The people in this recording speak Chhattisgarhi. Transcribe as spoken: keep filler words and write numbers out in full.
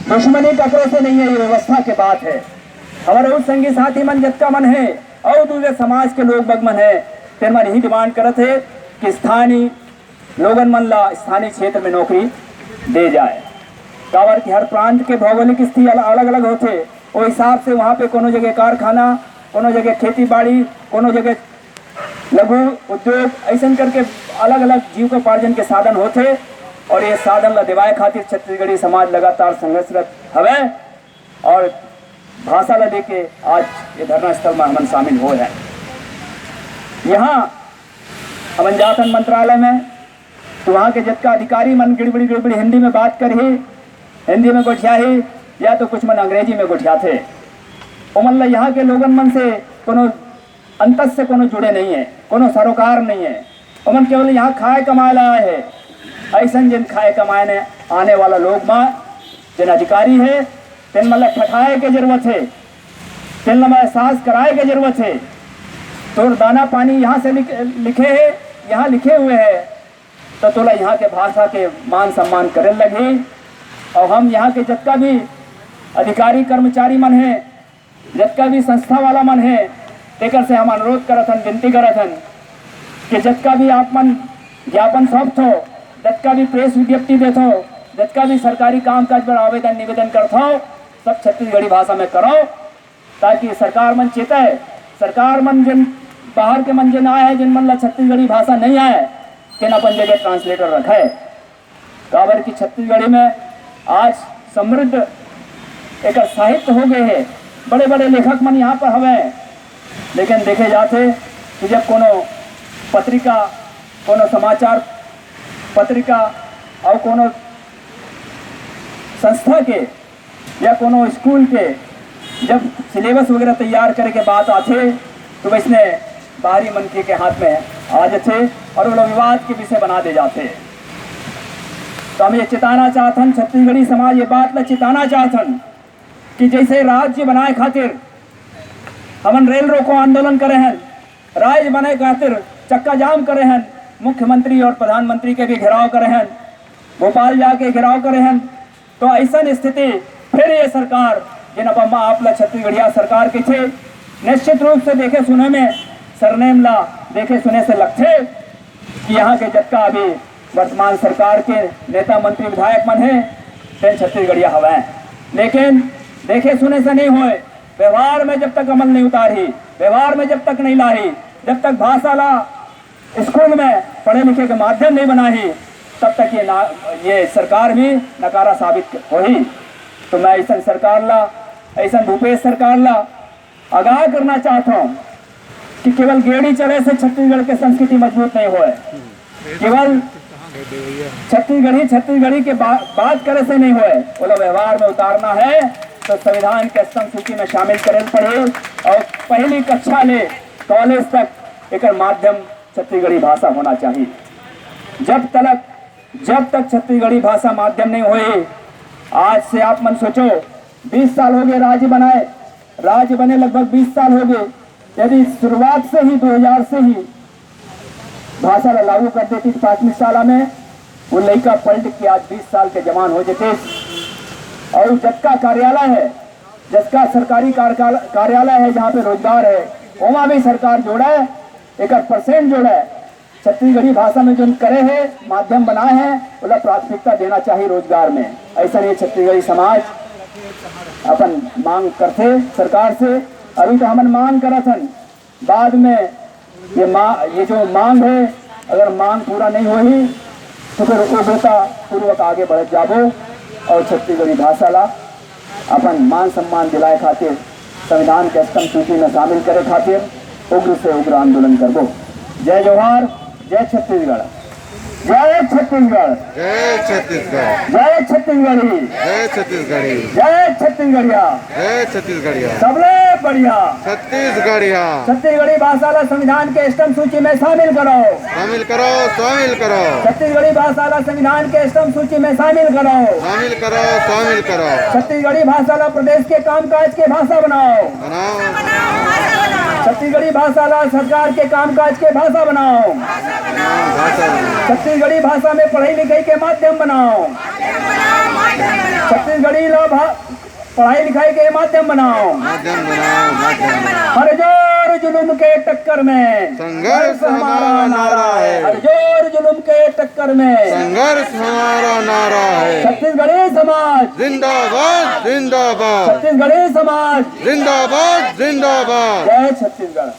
दुश्मनी ककरो से नहीं है, ये व्यवस्था के बात है। हमर अउ संगी साथी मन जतका मन है, अउ दूसरे समाज के लोग बग मन है, तेन मन ही डिमांड करत है कि स्थानीय लोगन मन ला स्थानीय क्षेत्र में नौकरी दे जाए। काबर कि हर प्रांत के भौगोलिक स्थिति अल-, अलग-अलग होथे, ओ हिसाब से वहाँ पे कोनो जगह कारखाना, कोनो जगह खेती बाड़ी, कोनो जगह लघु उद्योग, ऐसन करके अलग-अलग जीविकोपार्जन के साधन होथे। और ये साधन ला देवाए खातिर छत्तीसगढ़ी समाज लगातार संघर्षरत हवे और भाषा ला लेके आज ये धरना स्थल में हमन शामिल होए हैं। यहाँ हमन जाथन मंत्रालय में, तो वहाँ के जतका अधिकारी मन गिड़बड़ी गिड़बड़ी हिंदी में बात करही, हिंदी में गोठियाही, या तो कुछ मन अंग्रेजी में गोठियाथे। ओमन ला यहाँ के लोगन मन से कोनो अंतस से कोनो जुड़े नहीं है, कोनो सरोकार नहीं है। ओमन केवल यहाँ खाए कमाए ला आए है। ऐसन जिन खाए कमाए ने आने वाला लोग मा जिन अधिकारी है, तेन मन ला ठठाए के जरूरत है, तेन ला एहसास कराए के जरूरत है। तोर दाना पानी यहाँ से लिख-, लिखे है, यहाँ लिखे हुए है, तो तोला यहाँ के भाषा के मान सम्मान करे लगही। और हम यहाँ के जतका भी अधिकारी कर्मचारी मन है, जतका भी संस्था वाला मन है, तेकर से हम अनुरोध करत हन, विनती करत हन कि जतका भी आप मन ज्ञापन सौंपथो, जतका भी प्रेस विज्ञप्ति देथो, जतका भी सरकारी कामकाज बर आवेदन निवेदन करथो, सब छत्तीसगढ़ी भाषा में करो, ताकि सरकार मन चेतय। सरकार मन जिन बाहर के मन जिन आए हैं, जिन मन ला छत्तीसगढ़ी भाषा नहीं आए, तेन अपन जगह ट्रांसलेटर रखे। काबर कि छत्तीसगढ़ी में आज समृद्ध एकर साहित्य हो गए है, बड़े-बड़े लेखक मन यहाँ पर हवे, लेकिन देखे जाथे कि जब कोनो पत्रिका, कोनो समाचार पत्रिका और कोनो संस्था के या कोनो स्कूल के जब सिलेबस वगैरह तैयार करे के बात आथे, तो वैसने बाहरी मनखे के हाथ में आ जाथे और वो लोग विवाद के विषय बना दे जाथे। तो हम ये चेताना चाहथन, छत्तीसगढ़ी समाज ये बात ला चेताना चाहथन कि जैसे राज्य बनाए खातिर हमन रेल रोको आंदोलन करे हन, राज्य बनाए खातिर चक्का जाम करे हन, मुख्यमंत्री और प्रधानमंत्री के भी घेराव करे हन, भोपाल जाके घेराव करे हन, तो ऐसन स्थिति फिर ये सरकार, जेन अब हम आप ला छत्तीसगढ़िया सरकार कहिथे, निश्चित रूप से देखे सुने में, सरनेम ला देखे सुने से लगथे कि यहाँ के जतका अभी वर्तमान सरकार के नेता मंत्री विधायक मन हे, तेन छत्तीसगढ़िया हवय। लेकिन देखे सुने से नहीं होए, व्यवहार में जब तक अमल नहीं उतारही, व्यवहार में जब तक नहीं लाही, जब तक भाषा ला स्कूल में पढ़े लिखे के माध्यम नहीं बनाही, तब तक ये ना, ये सरकार भी नकारा साबित होही। तो मैं ऐसन सरकार ला, ऐसन भूपेश सरकार ला आगाह करना चाहता हूँ कि केवल गेड़ी चले से छत्तीसगढ़ के संस्कृति मजबूत नहीं होए, केवल छत्तीसगढ़ी छत्तीसगढ़ी के बा-, बात करे से नहीं होए, ओला व्यवहार में उतारना है तो संविधान के अष्टम सूची में शामिल करे पड़े और पहली कक्षा ले कॉलेज तक एकर माध्यम छत्तीसगढ़ी भाषा होना चाहिए। जब तक, जब तक छत्तीसगढ़ी भाषा माध्यम नहीं होए, आज से आप मन सोचो, बीस साल हो गए राज्य बनाए, राज्य बने लगभग बीस साल हो गए। यदि शुरुआत से ही, दो हज़ार से ही भाषा ला लागू कर देती थी प्राथमिक शाला में, वो लइका पढ़ लिख के आज बीस साल के जवान हो जेते। और जतका कार्यालय है, जतका सरकारी कारकाल-, कार्यालय है, जहाँ पे रोजगार है, वहाँ भी सरकार जोड़े, एक परसेंट जोड़े। छत्तीसगढ़ी भाषा में जो करे है, माध्यम बनाए है, ओला प्राथमिकता देना चाहिए रोजगार में। ऐसा नहीं, छत्तीसगढ़ी समाज अपन मांग करथे सरकार से। अभी तो हमन मांग करत हन, बाद में ये मा-, ये जो मांग है, अगर मांग पूरा नहीं होही, तो फिर उग्रता पूर्वक आगे बढ़त जाबो और छत्तीसगढ़ी भाषा ला अपन मान सम्मान दिलाए खातिर, संविधान के अष्टम सूची में शामिल करे खातिर उग्र से उग्र आंदोलन करबो। जय जोहार, जय छत्तीसगढ़, जय छत्तीसगढ़, जय छत्तीसगढ़। जय छत्तीसगढ़ी, जय छत्तीसगढ़ी। जय छत्तीसगढ़िया। जय छत्तीसगढ़िया। सबले बढ़िया। छत्तीसगढ़िया। छत्तीसगढ़ी भाषा ला संविधान के अष्टम सूची में शामिल करो। शामिल करो, शामिल करो। छत्तीसगढ़ी भाषा ला संविधान के अष्टम सूची में शामिल करो। शामिल करो, शामिल करो। छत्तीसगढ़ी भाषा ला प्रदेश के कामकाज के भाषा बनाओ। बनाओ। छत्तीसगढ़ी भाषा ला सरकार के कामकाज के भाषा बनाओ। बनाओ, भाषा बनाओ। छत्तीसगढ़ी भाषा में पढ़ाई लिखाई के माध्यम बनाओ। छत्तीसगढ़ी भा-, पढ़ाई लिखाई के माध्यम बनाओ। माध्यम बनाओ, माध्यम बनाओ। हर जोर जुल्म के टक्कर में संघर्ष हमारा नारा है। हर जोर जुल्म के टक्कर में संघर्ष हमारा नारा है। छत्तीसगढ़ी समाज, जिंदाबाद, जिंदाबाद, छत्तीसगढ़ी समाज। जिंदाबाद, जिंदाबाद। जय छत्तीसगढ़।